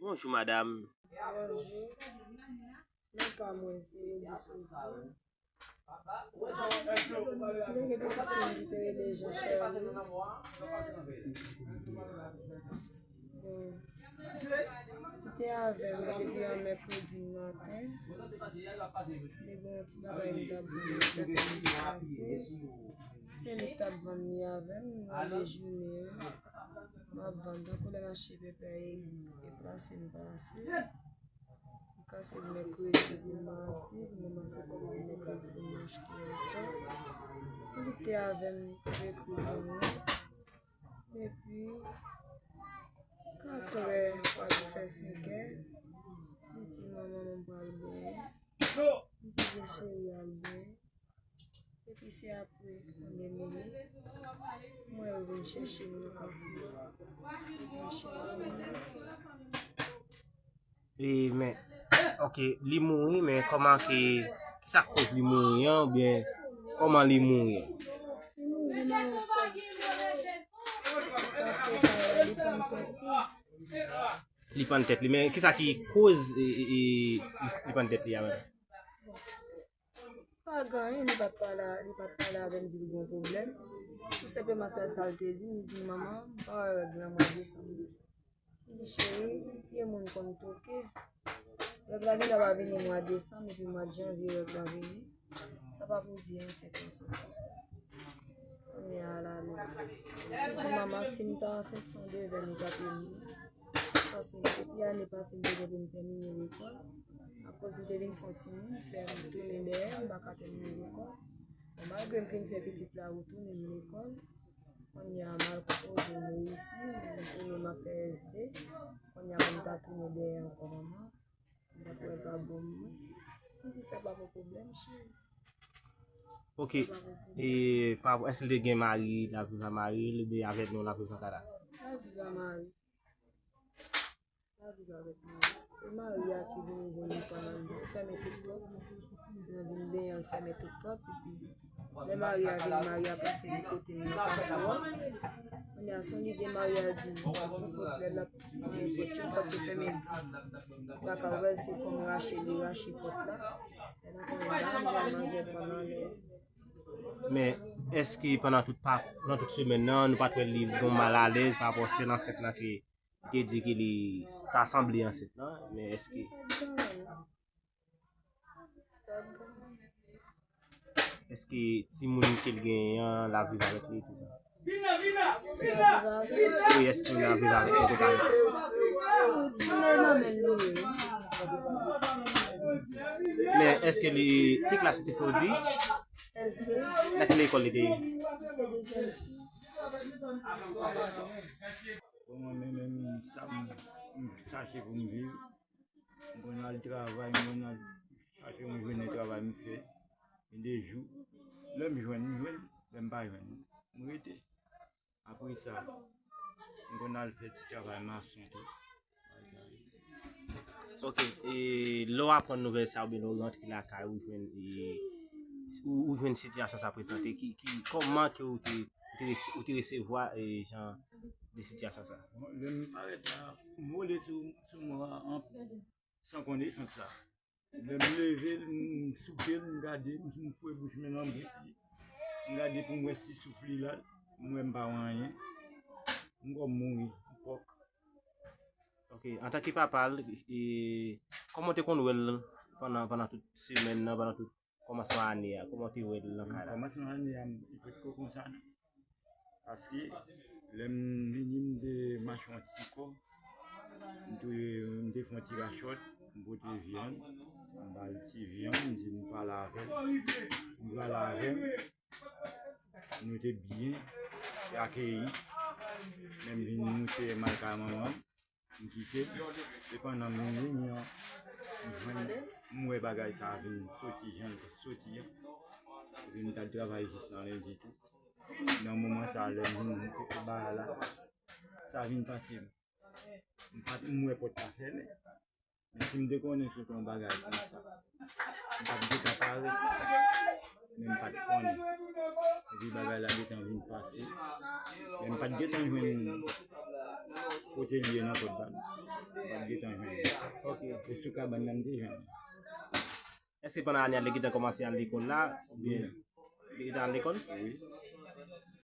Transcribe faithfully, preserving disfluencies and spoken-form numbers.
Bonjou, madanm. Bonjou. Non pa mwen, se Ruby Souzy. M te gen pitit fi m ki te rele Jean Charles. Bon, li te avè m depi yon mèkredi maten. Li te gen yon ti bagay li t ap vann, li t ap vann pase. Se li k t ap vann li avè m, m rele jounen an. M ap vann, tankou lè mache pèpè e, e plase m pase. M kase l mèkredi pou madi, m ranmase kòb mwen mèkredi pou m achte ankò. Li te avè m, t ap ekri pou mwen. Epi, katrè, pral fè senkè, li di, "Manman, mwen pral benyen." M di, "Gon cheri, al benyen." Epi se apre yon de minit, mwen yo vin chèche m nan kafou a. Yo di m, "Cheri, mwen mouri." E, men, ok, li mouri, men kòman ke, ki sa k koz li mouri an, oubyen kòman li mouri an? Li mouri nan yon kòb. Li pann tèt li. Li pann tèt li, men ki sa ki koz, e, e, e, li pann tèt li a menm? Pa gen anyen, li pa t pale, li pa t pale avè m, di l gen yon pwoblèm. Tou senpleman, sèl sa l te di m, li di m, "Manman, m pa wè règ lan mwa desanm." M di, "Cheri, pye moun konn toke. Règ la genlè pa vini mwa desanm, epi mwa janvye règ la vini. Sa pa pou di ansent lan san pou san." Kounye a la, li di, "Manman, si m ta ansent, se yon devè nou t ap ye m." Paske depi ane pase, m te gen pou m tèmine lekòl. Akoz m te vin fè yon ti mouvman, fè m tounen dèyè, m pa ka tèmine lekòl. Bon, malgre m fin fè pitit la, retounen m lekòl. Kounye a, m al konpoze, m reyisi, m tounen, m ap fè S D. Kounye a, pou m ta tounen dèyè ankò, manman, m pa t wè l pa bon pou mwen. M di, "Sa pa yon pwoblèm, cheri." Ok. Sa pa yon pwoblèm. E, pa rapò, èske l te gen mari, l ap viv a mari l, oubyen avèk nou, l ap viv nan kay la? L ap viv a mari. L ap viv avèk mari. E mari a ki vin jwenn li pandan l fèmen tout pòt. Nan vin benyen, l fèmen tout pòt. Epi, lè mari a vini, mari a panse li kote m nan kafou a. Kounye a, se yon lide mari a di m, pou pòt lè l ap tounen pòt yo, pòt yo fèmen di. M pa ka ouvè l, se kòm rache li rache pòt la. Lè nan kay la, m jwenn manzè pandan lè. Men, èske pandan tout pa, pandan tout semèn nan, nou pa t wè li gen yon malalèz pa rapò sèl ansent lan ke Li te di ke li ta sanble ansent lan, men èske, èske timoun ke l genyen an, l ap viv avèk li tou sa? Wi, èske l ap viv avèk li totalman? Men èske li, ki klas li te fè w di? Nan ki lekòl li te ye? Bon, mwen menm, menm sa m, m chache pou m viv. M konn al travay, m konn al chache yon jounen travay m fè. Gen de jou, lè m jwenn, m jwenn, lè m pa jwenn, m rete. Apre sa, m konn al fè ti travay mason tou. Ok, e lè w aprann nouvèl sa oubyen lè w rantre lakay ou, jwenn, e, ou, ou jwenn sitiyasyon sa prezante, ki, ki, kòman ke ou te, ou te rese-, ou te resevwa, e, jan de sitiyasyon sa? Bon, lè m parèt la, m vole sou, sou mò a an, san konesans la. Lè m leve l, m souke l, m gade, m, m foure bouch mwen nan bouch li. M gade pou m wè si souf li la, m wè m pa wè anyen. M kwè m mouri, m pòk. Ok, antanke papa l, e, kòman w te konn wè l pandan, pandan tout semèn nan, pandan tout kòmansman ane a? Kòman w te wè l nan kay la? Kòmansman ane a, m, li potko konsa non. Paske lè m vini, m te mache yon ti kò, m te, m te fè yon ti rachòt, m pote vyann, m ba l ti vyann, m di m pale avè l. M pale avè l. Nou te byen akeyi. Lè m vin moute m al kay manman m, m kite l. E pandan m vin vini an, m jwenn, m wè bagay sa a vin soti jan l soti an. Epi m t al travay jis nan lendi tou. Nan moman sa a, lè m vin moute bagay la, sa vin pase m. M pa t, m wè pòt la fèmen. Men si m te konnen se te yon bagay konsa, m t ap gentan pare, men m pa t konnen. Epi bagay la gentan vin pase, men m pa t gentan jwenn kote l ye nan kòd pa m. M pa t gentan jwenn. Ok. E sou kabann nan m te jwenn. Èske pandan ane a li gentan kòmanse al lekòl la? Oubyen li gentan al lekòl? Wi.